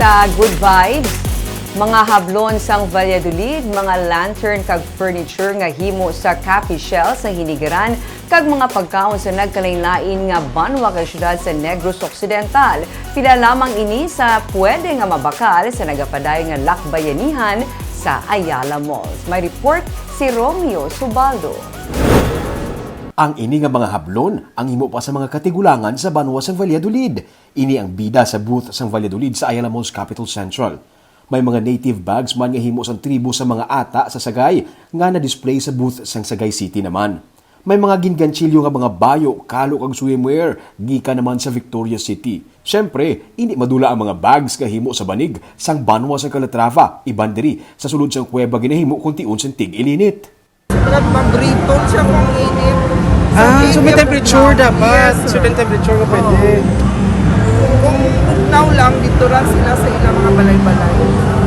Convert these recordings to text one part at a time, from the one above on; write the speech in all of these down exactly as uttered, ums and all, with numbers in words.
Sa Good Vibes, mga hablon sang Valladolid, mga lantern kag furniture nga himo sa coffee shell sa hinigaran, kag mga pagkaon sa nagkalain-lain nga banwa kag syudad sa Negros Occidental. Pila lamang ini sa pwede nga mabakal sa nagapadayon nga lakbayanihan sa Ayala Malls. May report si Romeo Subaldo. Ang ini nga mga hablon ang himo pa sa mga katigulangan sa banwa sang Valladolid. Ini ang bida sa booth sang Valladolid sa Ayala Malls Capital Central. May mga native bags man nga himo sang tribo sa mga ata sa Sagay nga na-display sa booth sang Sagay City naman. May mga ginganchilyo nga mga bayo, kalo kag swimwear gikan naman sa Victoria City. Siyempre, hindi madula ang mga bags nga himo sa banig sang banwa sa Calatrava, iban diri sa sulod sang kuweba ginahimo kon tion sang tig-ilinit. Dapat mabriton siya kung init. So, Ah, so may medium temperature bugnaw. Dapat. Yes, sir. Certain temperature nga pwede. Oo. Kung bugnaw lang, dito lang sila sa ilang mga balay-balay.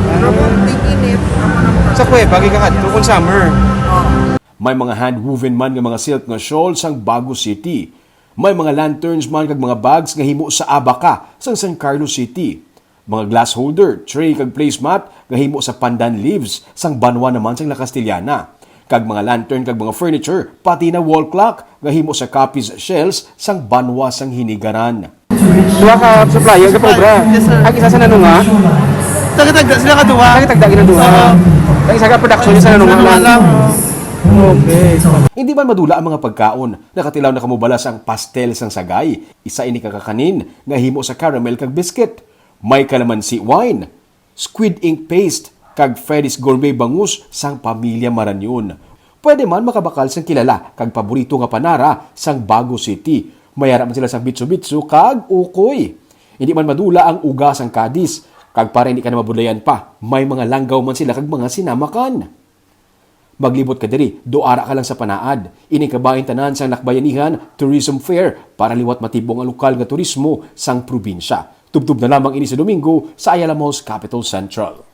Pero kung tig-init, ako na mga Sa kuweba, gikan kadto kung summer. Oo. May mga hand-woven man nga mga silk nga shawl sang Bago City. May mga lanterns man kag mga bags nga himo sa abaka sang San Carlos City. Mga glass holder, tray kag placemat nga himo sa pandan leaves sang banwa naman sang La Castellana. Kag mga lantern kag mga furniture, pati na wall clock nga himo sa Capiz shells sang banwa sang Hinigaran. Duha ka supplier sa Cobra. Yes, sir. Ang isa sa Nanunga. Taga-tagda sila ka duha. Taga-tagda gina duha. Oo. Ang isa ka production sa Nanunga Nanunga lang. Lang. Okay. Hindi man madula ang mga pagkaon, nakatilaw na kamo bala sang pastel sang Sagay. Isa ini ka kakanin nga himo sa caramel kag biscuit. May calamansi wine, squid ink paste, kag Freddy's Gourmet bangus sang pamilya Marañon. Pwede man makabakal sang kilala kag paborito nga panara sang Bago City. May ara man sila sang bitso-bitso kag ukoy. Hindi man madula ang uga sang Cadiz, kag para hindi ka na mabudlayan pa, may mga langgaw man sila kag mga sinamakan. Maglibot ka diri, do ara ka lang sa Panaad. Ini kabahin tanan sang Lakbayanihan Tourism Fair para liwat matibong ang lokal nga turismo sang probinsya. Tubtob na lamang ini sa Domingo sa Ayala Malls Capital Central.